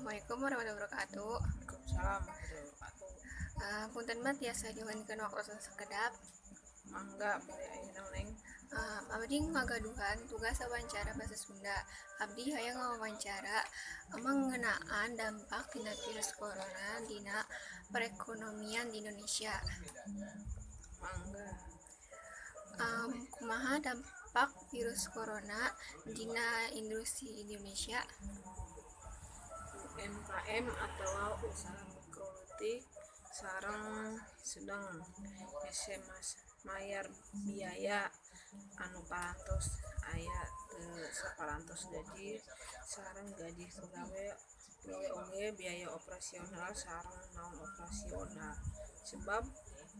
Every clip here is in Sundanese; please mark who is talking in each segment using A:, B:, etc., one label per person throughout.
A: Assalamualaikum warahmatullahi wabarakatuh.
B: Waalaikumsalam warahmatullahi wabarakatuh.
A: Punten mah tiasa nyuhunkeun waktu sakedap?
B: Mangga, bade aya naon, Neng?
A: Abdi ngagaduhan tugas wawancara bahasa Sunda. Abdi hayang ngawawancara ngeunaan dampak tina virus corona dina perekonomian di Indonesia.
B: Mangga.
A: Kumaha dampak virus corona dina industri Indonesia?
B: UMKM atawa usaha mikro, leutik sareng sedeng hese mayar biaya anu parantos aya teu saparantos gaji sareng gaji pagawe oge biaya operasional sareng naon operasional, sebab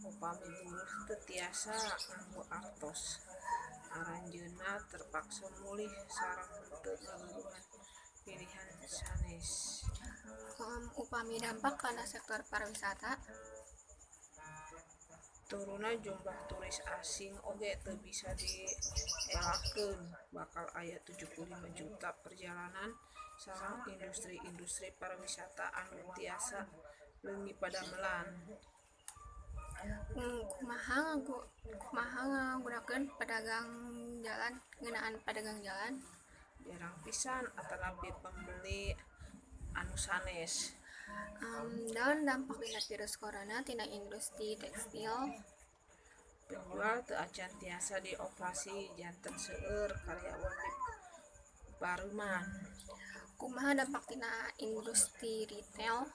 B: upami buruh teu tiasa nganggo artos, aranjeunna terpaksa mulih sareng henteu ngagaduhan pilihan sanes.
A: Upami dampak kana sektor pariwisata?
B: Turunna jumlah turis asing oge teu bisa dielakkeun, bakal aya 75 juta perjalanan sareng industri-industri pariwisata anu tiasa leungit padamelan.
A: Kumaha ngagunakeun pedagang jalan ngeunaan pedagang jalan?
B: Jarang pisan atanapi pembeli anu sanes.
A: Naon dampak dina virus corona tina industri tekstil?
B: Penjual teu acan tiasa dioperasi janten seueur karyawan dipareuman.
A: Kumaha dampak tina industri retail?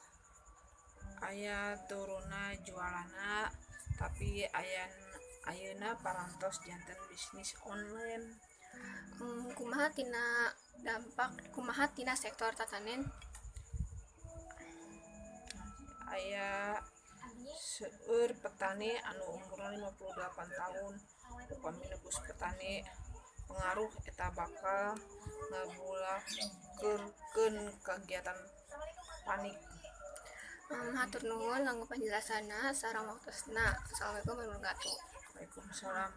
B: Aya turunna jualanna, tapi ayeuna parantos janten bisnis online.
A: Kumaha tina sektor tatanen?
B: Aya seueur petani anu umurna 58 tahun, upami nebus petani pengaruh eta bakal ngabulakurkeun kagiatan panik.
A: Hatur nuhun kanggo panjelasanna sareng waktosna. Assalamualaikum warahmatullahi wabarakatuh.
B: Waalaikumsalam.